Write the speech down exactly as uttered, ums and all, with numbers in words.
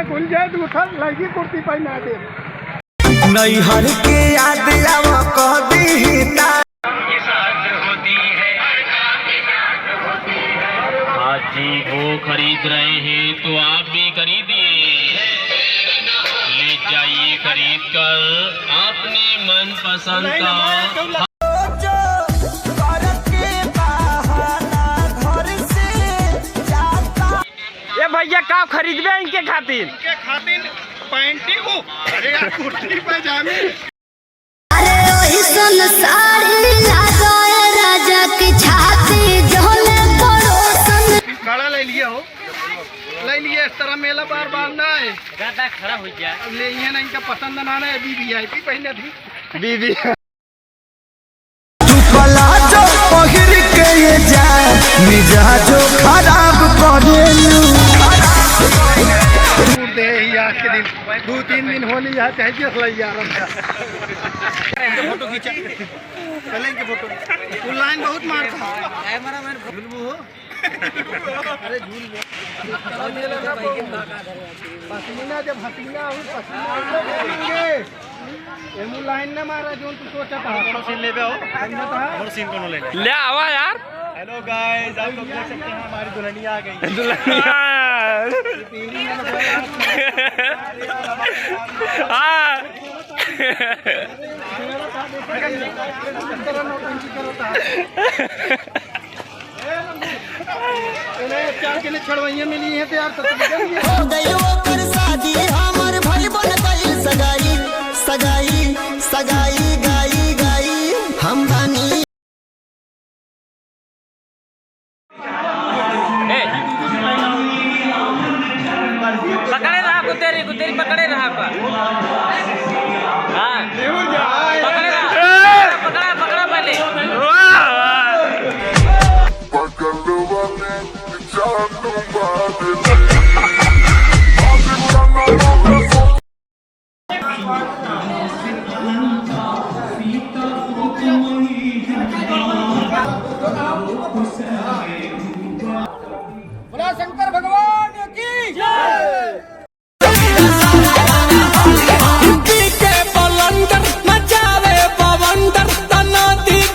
कुल जाए तो उठा लड़की कुर्ती पहना दे। नैहर के याद आवा कह दी ता। आज जी वो खरीद रहे हैं तो आप भी खरीदिए, ले जाइए खरीद कर अपने मनपसंद का। ए भैया, का खरीदबे इनके खातिर? इनके खातिर पैंटी, ओ, अरे यार, कुर्ती पैजामे। अरे ओइसन साड़ी लागो ए राजा की छाती जौने पड़ोसन। कड़ा ले लिया हो, ले लिया, इस तरह मेला बार बार ना आए। ज्यादा खड़ा हो गया। अब ले, ये ना इनका पसंद ना आना है, अभी वी आई पी पहने थी। बीबी। तू प्लाजो पहिर के ये जा, मिजाजो खराब करेलू। दूर दे ही आज के दिन, दो तीन दिन होली है, चाहे जिस लाई यार। फोटो खींचा, पहले इनके फोटो। वो लाइन बहुत मारता है। झुलबू हो। अरे झूल गया। पसीना, जब हसीना हो, पसीना हो, बोलेंगे। एमू लाइन ना मारा, जोन तू सोचा था। कौन सीन लेबे हो? समझा था? और सीन कौन लेना? ले आवा यार। Hello guys, आप लोग देख सकते हैं हमारी दुल्हनिया आ गई। दुल्हनिया। हाँ। इन्हें चार के लिए छड़वैया मिली हैं तो यार, तो तुम हो गई ओकर शादी, हमर भाई बन गइल सगाई, सगाई, सगाई, गाई, गाई, हम बानी। ए, पकड़े रहा गुदेरी, गुदेरी पकड़े रहा पर। हाँ।